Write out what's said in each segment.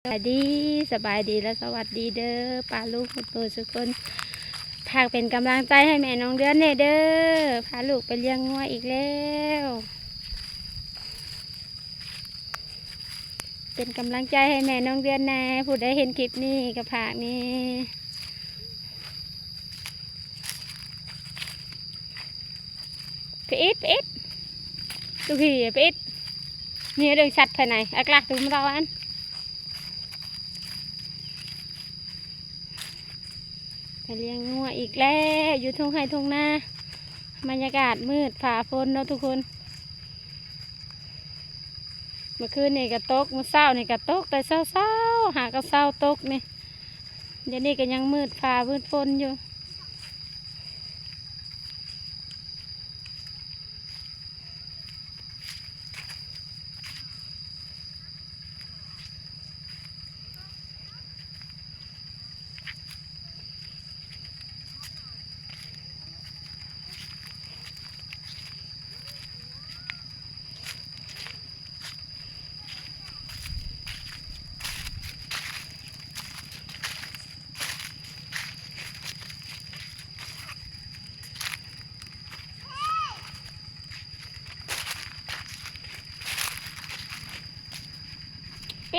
ສະບາຍດີ ສະບາຍດີ ແລະ ສະຫວັດດີເດີ ປ້າລຸງທຸກຄົນ. ຝາກເປັນກຳລັງໃຈໃຫ້ແມ່ນ້ອງເດືອນແດ່ເດີ ພາລູກໄປລ້ຽງງົວອີກແລ້ວ. ເປັນກຳລັງໃຈໃຫ້ແມ່ນ້ອງເດືອນແດ່ ຜູ້ໃດເຫັນຄລິບນີ້ກໍຝາກແດ່. ໄປອີກ ໄປອີກ ລູກພີ່ ໄປອີກ. ນີ້ເລື່ອງສັດພາຍໃນ ອັກລະ ຕຸມເຕົ້າອັນ ໄປລ້ຽງງົວອີກແລ້ວ ຢູ່ທົ່ງໄຮ່ທົ່ງນາ. ບັນຍາກາດມືດຟ້າຝົນເນາະທຸກຄົນ. ເມື່ອຄືນນີ້ກໍຕົກ ມື້ເຊົ້ານີ້ກໍຕົກແຕ່ເຊົ້າໆ ຫາກໍເຊົ້າຕົກນີ້. ດຽວນີ້ກໍຍັງມືດຟ້າມືດຝົນຢູ່.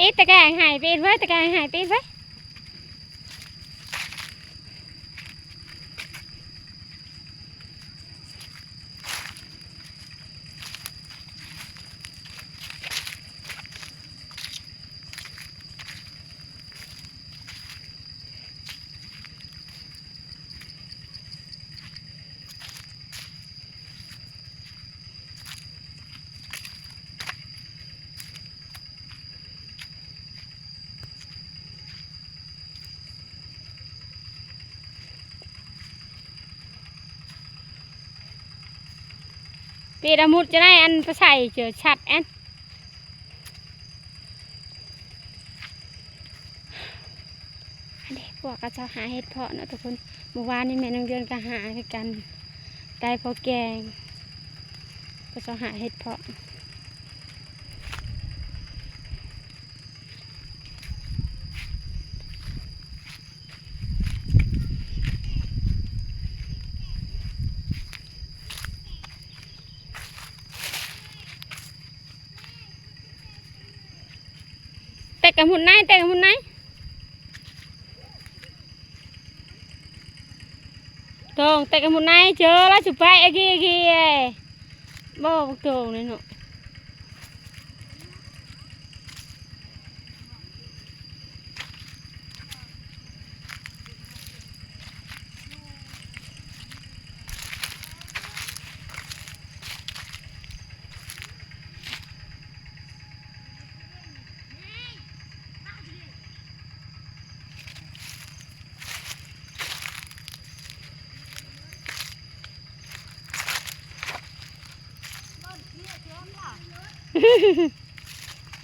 ປີດຕະແກງໃຫ້ ປີດເວີຍ ຕະແກງໃຫ້ ປີດເວີຍ. ປີດອະມຸດຈະໄດ້ອັນໄປໃສ່ເຈີຊັດແອນ. ອັນນີ້ພວກເຂົາເຈົ້າຫາເຫັດເຜາະເນາະທຸກຄົນ. ມື້ວານນີ້ແມ່ນ້ອງເດືອນກໍຫາຄືກັນ ໄດ້ພໍແກງ. ເຂົາເຈົ້າຫາເຫັດເຜາະ. ແຕກກະໝຸດໄນ ແຕກກະໝຸດໄນ ໂຕ່ງ ແຕກກະໝຸດໄນ ເຈີລະ ຈຸໄປ ເອກີ ເອກີ ເອ ບໍ່ ໂຕ່ງນີ້ເນາະ.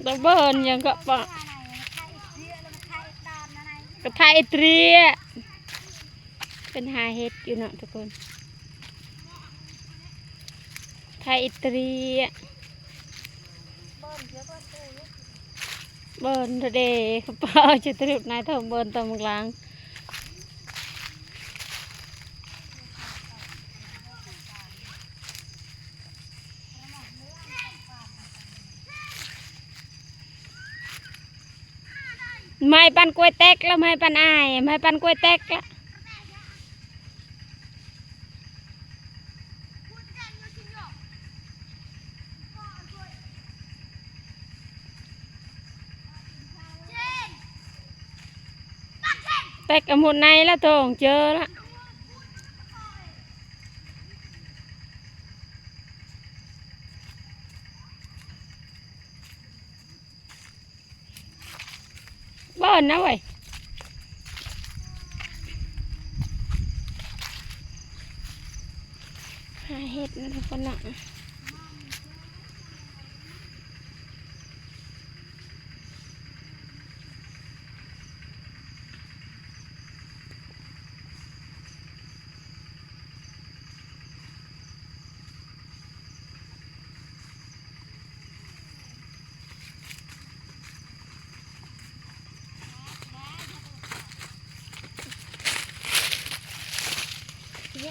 ລະເບີນຫຍັງກໍປະ ກະໄທເຕຣຍ ເພິ່ນຫາເຫັດຢູ່ເນາະທຸກຄົນ ໄທເຕຣຍ ເບີນເດ ເຂົາເປົ່າຈະຕະຫຼຸດນາຍທອງເບີນຕອນໝາກລາງ. ໄມ້ປັ່ນກ້ວຍແຕກລະ ໄມ້ປັ່ນອ້າຍ ໄມ້ປັ່ນກ້ວຍແຕກລະ. ແຕກກະໝຸດໄນລະ ໂຕ່ງ ເຈີລະ. ເບິ່ນນະເວີຍ ຫາເຫັດນະທຸກຄົນເນາະ. ເ ຈຸ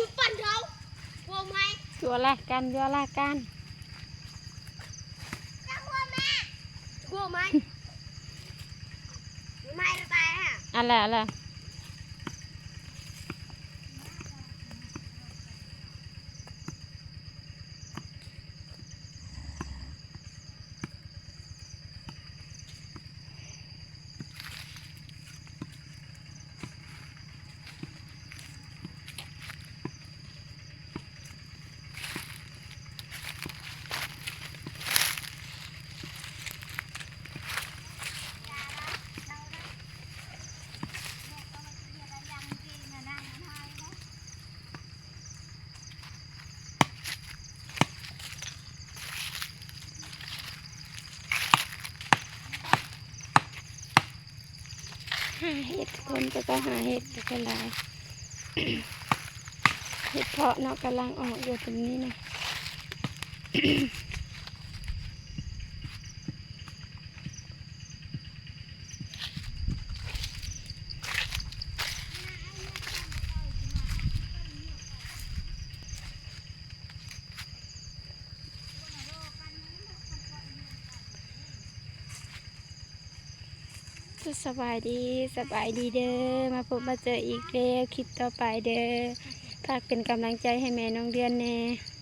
ດປັ່ນເຂົາ ກົວໄໝ? ຈົວລະກັນ ຈົວລະກັນ ກົວໄໝ? ໄໝລະຕາຍຫະ ອັນລະ ອັນລະ. ຫາເຫັດ ຄົນກໍ ກໍຫາເຫັດກໍຫຼາຍ ເຫັດເຜາະເນາະ ກຳລັງອອກຢູ່ຕົງນີ້ນະ. ສະບາຍດີ ສະບາຍດີເດີ ມາພົບມາເຈີອີກແລ້ວ ຄລິບຕໍ່ໄປເດີ ຝາກເປັນກຳລັງໃຈໃຫ້ແມ່ນ້ອງເດືອນແດ່.